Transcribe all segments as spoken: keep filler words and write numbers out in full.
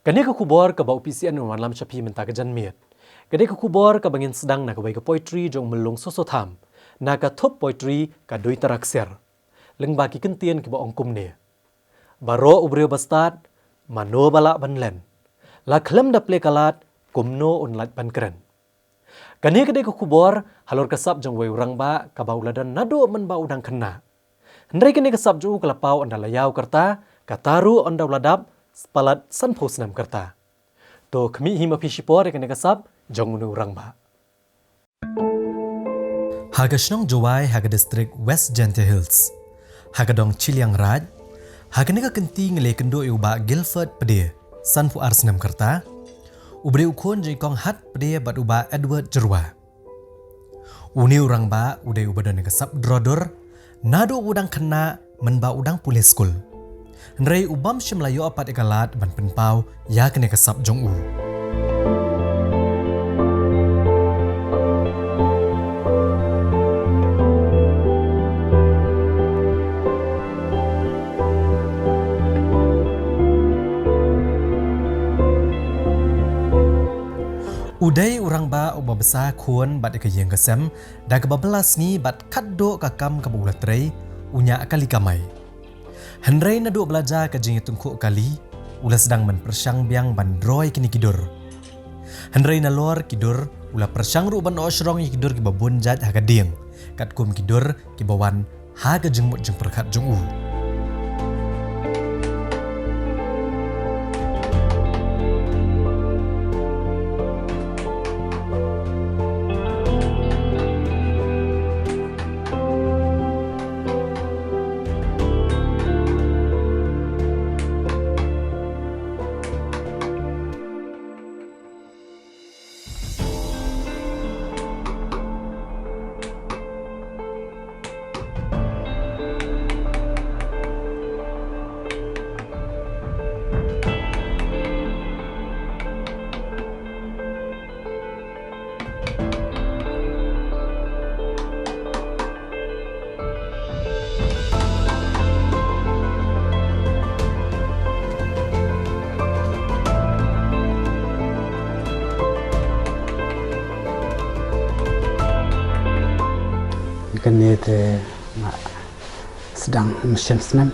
Kane ka khubor kaba u P C N u wanlam sha phi mynta ka janmiet. Kane ka khubor kaba ngin sdang na kawei ka poetry jong u Myllung Soso Tham, na ka thup poetry Ka Dui Tara Ksiar. Lyngba ki kyntien kiba ong kumne: Baroh u briew ba stad, mano ba lah ban len? La khlem da plie ka lad, kumno un lait ban kren? Kane ka dei ka khubor halor ka sap jong uwei u rangbah kaba u la don naduh mynba u dang khynnah. Hynrei kane ka sap jong u ka la paw ynda la ïaw ka rta, kata ruh ynda u la dap palat sanphew snem ka rta. To khmih hi ma phi shipor ïa kane ka sap jong une u rangbah. Ha ka shnong Jowai, ha ka district West Jaintia Hills, ha ka dong Chilliangraij, ha kane ka kynti ngi la ïakynduh ïa u Bah Guilford Pde, sanphew ar snem ka rta, u briew u khun jong i Kong Hat Pde bad u Bah Edward Jyrwa. Une u rangbah u dei uba don ïa ka sap drodur naduh u dang khynnah, mynba u dang pule skul. Hynrei u bym shym la ïoh pat ïa ka lad ban pynpaw ïa kane ka sap jong u. U dei u rangbah uba bsa khun bad ïa ka ïing ka sem, da kaba bylla sngi bad katduh ka kam kaba u la trei, u ñiah kali kamai. Hynrei naduh ba la jia ka jingïatyngkhuh kali, u la sdang ban pyrshang biang ban roi kine ki dur. Hynrei nalor ki dur, u la pyrshang ruh ban ïoh shrong ïa ki dur kiba bun jait ha ka dieng, katkum ki dur kiba wan ha ka jingmut jingpyrkhat jong u. Kane te nga sdang mynshem snem.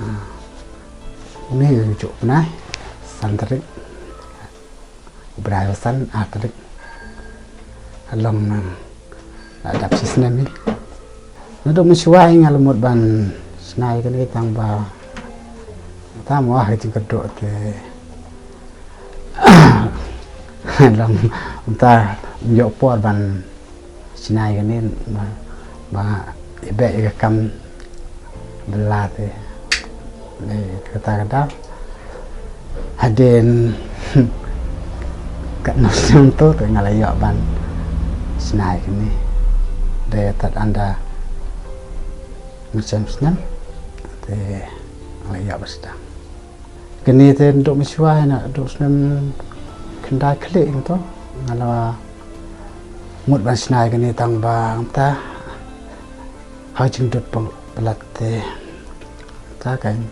Ah, une u juh bnai, san tarik u bnai ba san, ar tarik. Ka long nang la dap shi snem hi. Naduh mynshuwa hi nga la mut ban shna ïa kane tang ba tam wah ka jingkyrduh te long mynta ym ïoh por ban shna ïa kane ba, ba ïa beh ïa ka kam bylla te. Dei kata ka daw. Hadien katno snem to te nga la ïoh ban shna ïa kane. Dei tad ynda mynshem snem te nga la ïoh ban sdang. Kane te naduh mynshuwa, naduh snem khyndai khlieh hangto nga la mut ban shna ïa kane tang ba mynta ha ka jingdut palat te mynta ka ym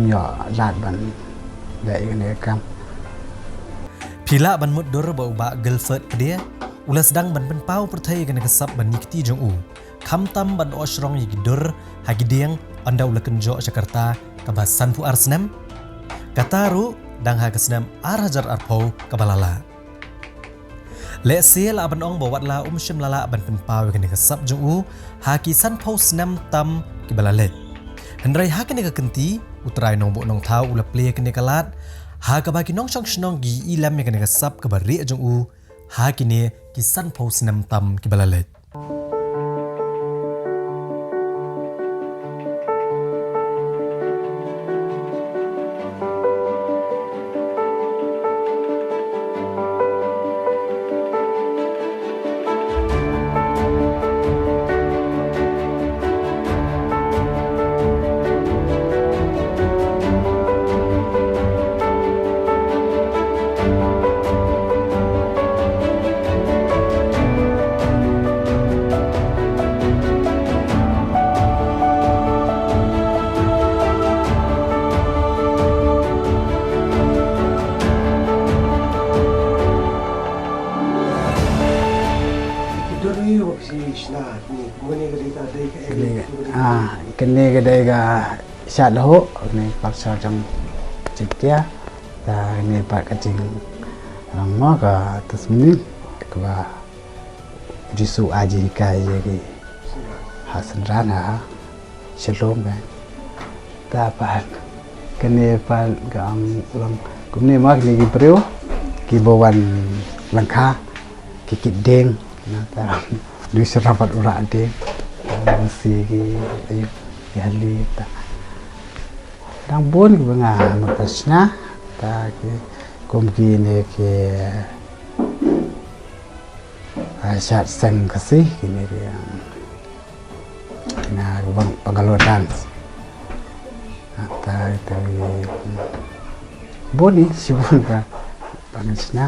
ïoh lad ban leh ïa kane ka kam. Phi lah ban mutdur ba u Bah Guilford Pde u la sdang ban pynpaw pyrthei ïa kane ka sap bad kine ki kti jong u, khamtam ban ïoh shrong ïa ki dur ha ki dieng ynda u la kynjoh sha ka rta kaba sanphew ar snem. Kata ruh dang ha ka snem ar hajar arphew kaba la lah. Lehse lah ban ong ba wat la um shym la lah ban pynpaw ïa kane ka sap jong u ha ki sanphew snem tam kiba la leit. Hynrei ha kane ka kynti, U Trai Nongbuh Nongthaw u la plie ïa kane ka lad ha kaba ki nongshong shnong ki ïohi lem ïa kane ka sap kaba rieh jong u ha kine ki sanphew snem tam kiba la leit. Kane ka dei ka shad lyoh, kane ka culture jong Jaintia. Ta kane pat ka jingrong mo ka testimony kaba Jisu u ai jinghikai ïa ki ha synran ha shalom ka. Ta pat kane pat ka ong long kumne mo kine ki briew kiba wan lyngkha ki kit dieng. Na ta dei sha rabat u rah dieng. Masi ki ayu ki hali ta. Dang bun kiba nga mut ba shna ta ki kum kine ki ah, shad seng Khasi kine ki ah, kine ki bang Bangalore dance. Ah, ta ta ki bun ni shibun ka ba nga shna.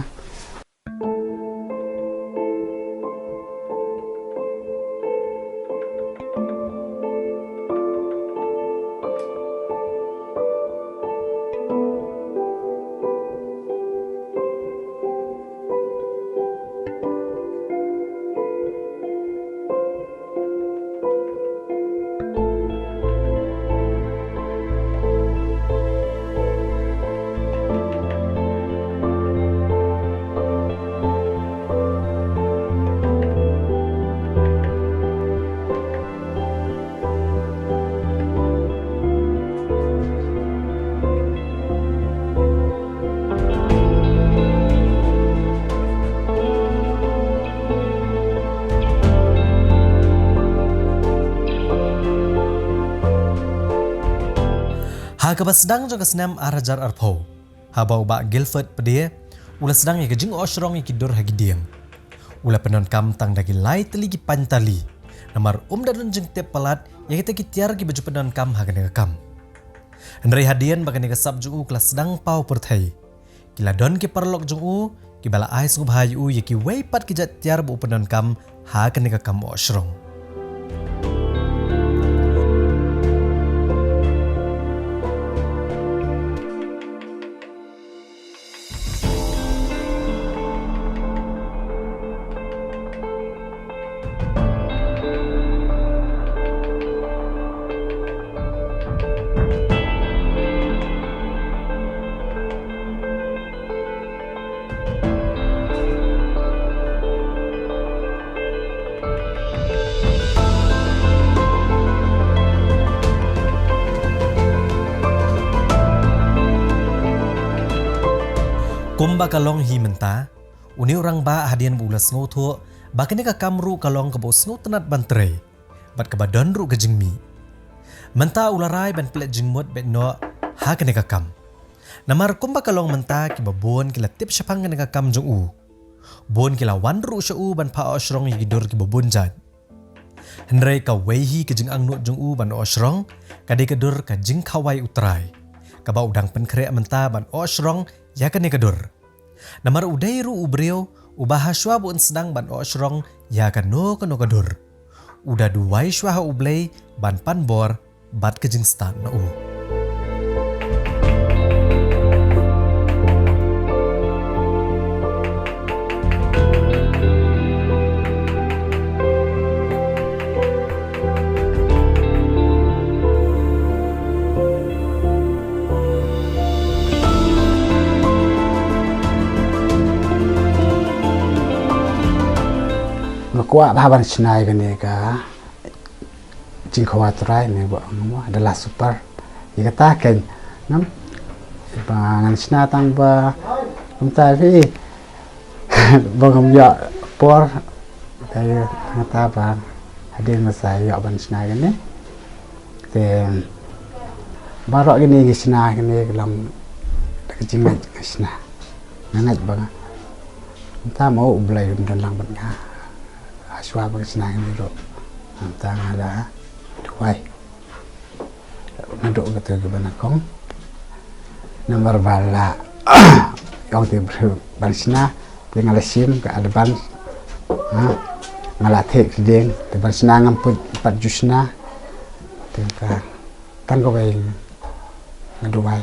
Ha kaba sdang jong ka snem ar hajar arphew, haba u Bah Guilford Pde u la sdang ïa ka jingohshrong ïa ki dur ha ki dieng, u la pyndonkam tang da ki lai tylli ki paintalli, namar um da don jingtip palat ïa kita ki tiar kiba ju pyndonkam ha kane ka kam. Hynrei hadien ba kane ka sap jong u ka la sdang paw pyrthei, ki la don ki paralok jong u kiba la ai sngewbha ïa u ïa kiwei pat ki jait tiar ba u pyndonkam ha kane ka kam ohshrong. Kumba ka long hi mynta, une u rangbah hadien ba u la sngewthuh ba kane ka kam ruh ka long kaba u sngewtynnat ban trei bad kaba don ruh ka jingmih. Mynta u la rai ban pynleit jingmut beit noh ha kane ka kam. Namar kumba ka long mynta kiba bun ki la tip shaphang kane ka kam jong u. Bun ki la wan ruh sha u ban phah ohshrong ïa ki dur kiba bun jait. Hynrei kawei hi ka jingangnud jong u ban ohshrong ka dei ka dur Ka Jingkhawai U Trai, kaba u dang pynkhreh mynta ban ohshrong ïa kane ka dur. Namar u dei ruh u briew uba hashwa ba un sdang ban ohshrong ïa kano kano ka dur, u da duwai shuwa ha U Blei ban pan bor bad ka jingstad na u. Nga kwah bha ban shna ïa kane ka Jingkhawai U Trai ne ba ong mo, The Last Supper. Ïa kata kein, ngam, ba ngan shna tang ba kumta phi ba ngam ïoh por. Te ngata ba hadien ba sa ïoh ban shna kane. Te baroh kine ngi shna kine ka long da ka jingngeit nga shna. Nga ngeit ba nga, mynta mo U Blei un don lang bad nga. Hashwa ba ka shna kine ruh mynta nga la duwai. Naduh kata ka ba nyngkong. Namar ba la ong te briew ban shna, te nga la shim ka advance. Ha? Nga la theh pdeng te ban shna ngam pat, pat ju shna. Te ka tang kawei nga duwai.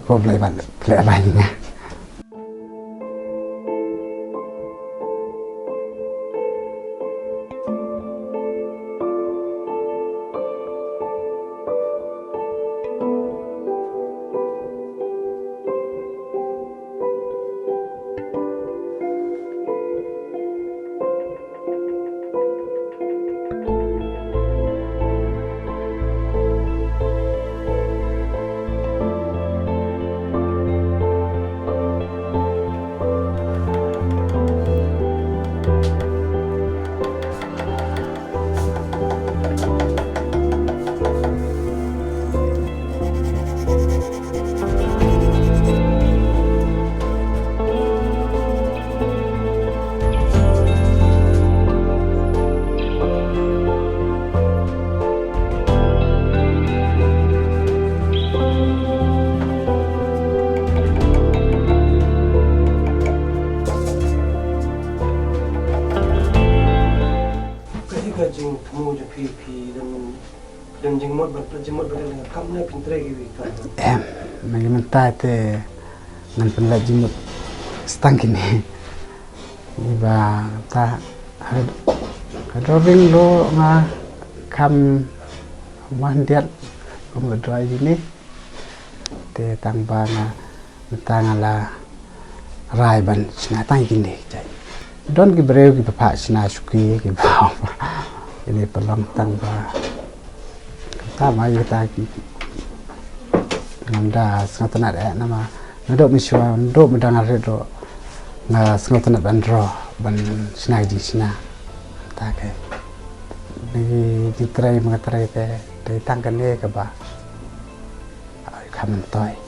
Ko Blei ban pynlehrain ïa nga. Em, mynta te ngan pynlait jingmut stang kine. Iba ta ka drawing lo nga kam man diat kum ka drawing ini. Te tang ba nga mynta nga la rai ban shna tang kine jai. Don ki briew ki ba pha shna shuki ki ba ini pelong tang ba ta ma yu ta ki. Ngam da sngewtynnat eh nama nadok mi shwa nadok mi dang rit ro nga sngewtynnat ban draw ban shna ji shna ta ke. Ni di trai ma trai te te tang kane ka ba ai ka man toi.